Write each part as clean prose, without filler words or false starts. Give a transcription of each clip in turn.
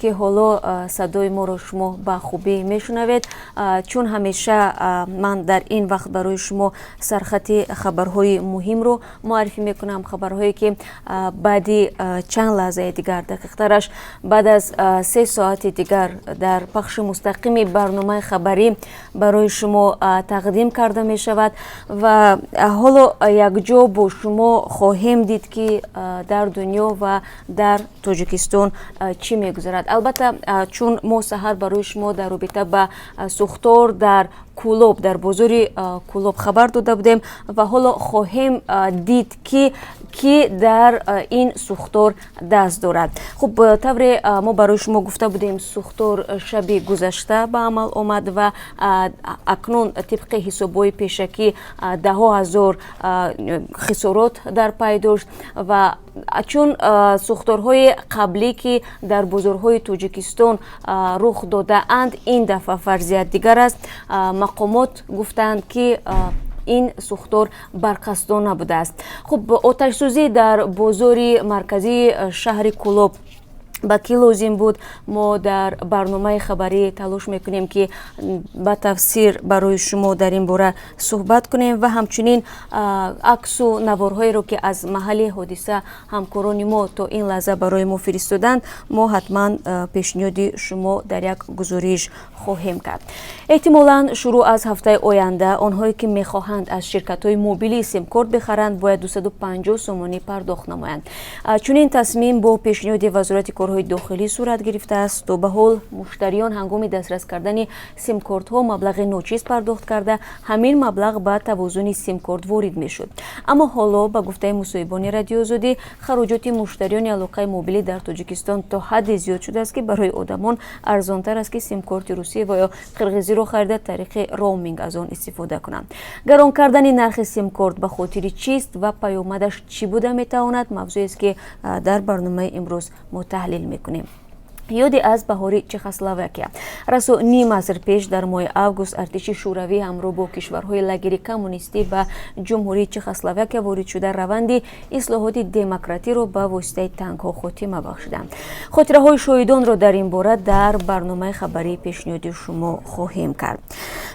Ки ҳоло садои моро шумо ба хубӣ мешунавед. Чун ҳамеша, ман дар ин вақт барои шумо сархати хабарҳои муҳимро муаррифӣ мекунам, хабарҳое ки баъди чанд лаҳзаи дигар, дақиқтараш баъд аз 3 соати дигар, дар пахши мустақими барномаи хабарӣ барои шумо тақдим карда мешавад. Ва ҳоло якҷо бо шумо хоҳем дид, ки дар дунё ва дар Тоҷикистон чӣ мегузарад. Албатта, чун мо саҳар барои шумо дар робита ба сӯхтор дар Кӯлоб, дар бозори Кӯлоб хабар дода будем ва ҳоло хоҳем дид, ки кӣ дар ин сӯхтор даст дорад. Хуб, тавре мо барои шумо гуфта будем, сӯхтор шаби гузашта ба амал омад ва акнун тибқи ҳисобҳои пешакӣ даҳҳо ҳазор хисорот дар пай дошт. Ва чун сӯхторҳои қаблӣ, ки дар бозорҳои Тоҷикистон рух додаанд, ин дафъа фарзият дигар аст. Мақомот гуфтаанд, ки ин сӯхтор барқасдона будааст. Хуб, оташсӯзӣ дар бозори марказии шаҳри Кӯлоб ба кӣ лозим буд? Мо дар барномаи хабарӣ талош мекунем, ки ба тафсир барои шумо дар ин бора суҳбат кунем ва ҳамчунин аксу наворҳоеро, ки аз маҳалли ҳодиса ҳамкорони мо то ин лаҳза барои мо фиристоданд, мо ҳатман пешниҳоди шумо дар як гузориш хоҳем кард. Эҳтимолан, шурӯъ аз ҳафтаи оянда онҳое, ки мехоҳанд аз ширкатҳои мобилӣ симкорт бихаранд, бояд 250 сомонӣ пардохт намоянд. Чунин тасмим бо пешниҳоди Вазорати корҳои дохилӣ сурат гирифтааст. То ба ҳол муштариён ҳангоми дастрас кардани симкортҳо маблағи ночиз пардохт карда, ҳамин маблағ ба тавозуни симкорт ворид мешуд. Аммо ҳоло, ба гуфтаи мусоҳибони Радиои Озодӣ, хароҷоти муштариёни алоқаи мобилӣ дар Тоҷикистон то ҳадде зиёд шудааст, ки барои одамон арзонтар аст, ки симкорти русӣ ва ё қирғизиро харида, тариқи роуминг аз он истифода кунанд. Гарон кардани нархи симкорт ба хотири чист ва паёмадаш чӣ буда метавонад? Мавзӯест, ки дар барномаи имрӯз мо таҳлил мекунем. Ёде аз баҳори Чехословакия. Расо ним аср пеш, дар моҳи август, артиши Шӯравӣ ҳамроҳ бо кишварҳои лагери коммунистӣ ба Ҷумҳурии Чехословакия ворид шуда, раванди ислоҳоти демократиро ба воситаи танкҳо хотима бахшиданд. Хотираҳои шоҳидонро дар ин бора дар барномаи хабарии пешниҳоди шумо хоҳем кард.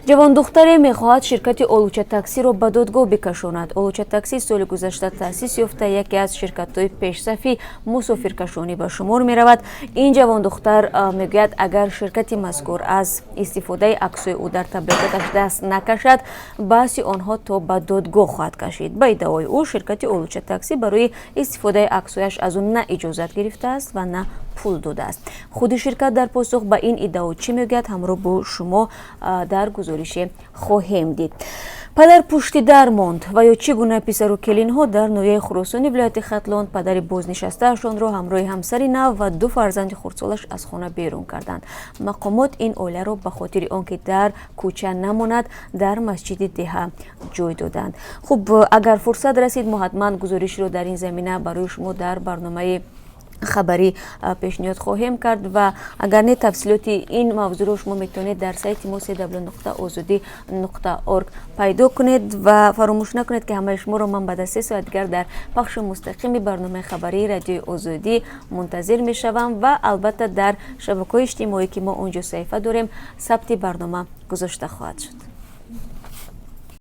Ҷавондухтаре мехоҳад ширкати Олуча Таксиро ба додгоҳ бикашонад. Олуча Такси соли гузашта таъсис ёфта, яке аз ширкатҳои пешсафи мусофиркашонӣ ба шумор меравад. Ин ҷавондухтар мегӯяд, агар ширкати мазкур аз истифодаи аксҳои ӯ дар таблиғоташ даст накашад, баҳси онҳо то ба додгоҳ хоҳад кашид. Ба иддаои ӯ, ширкати Олуча Таксӣ барои истифодаи аксҳояш аз ӯ на иҷозат гирифтааст ва на пул додааст. Худи ширкат дар посух ба ин иддао чӣ мегӯяд, ҳамроҳ бо шумо дар гузорише хоҳем дид. Падар пушти дар монд ва ё чӣ гуна писару келинҳо дар ноҳияи Хуросони вилояти Хатлон падари бознишастаашонро ҳамроҳи ҳамсари нав ва ду фарзанди хурдсолаш аз хона берун карданд. Мақомот ин оиларо ба хотири он ки дар кӯча намонад, дар масҷиди деҳа ҷой доданд. Хуб, агар фурсат расид, мо ҳатман гузоришро дар ин замина барои шумо дар барномаи хабарӣ пешниҳод хоҳем кард ва агар не, тафсилоти ин мавзӯъро шумо метавонед дар сайти мо cw.ozodi.org пайдо кунед. Ва фаромӯш накунед, ки ҳамаи шуморо ман баъд аз 3 соат дигар дар пахши мустақими барномаи хабарии Радиои Озодӣ мунтазир мешавам ва албатта дар шабакаҳои иҷтимоӣ, ки мо он ҷо саҳифа дорем, сабти барнома гузошта хоҳад шуд.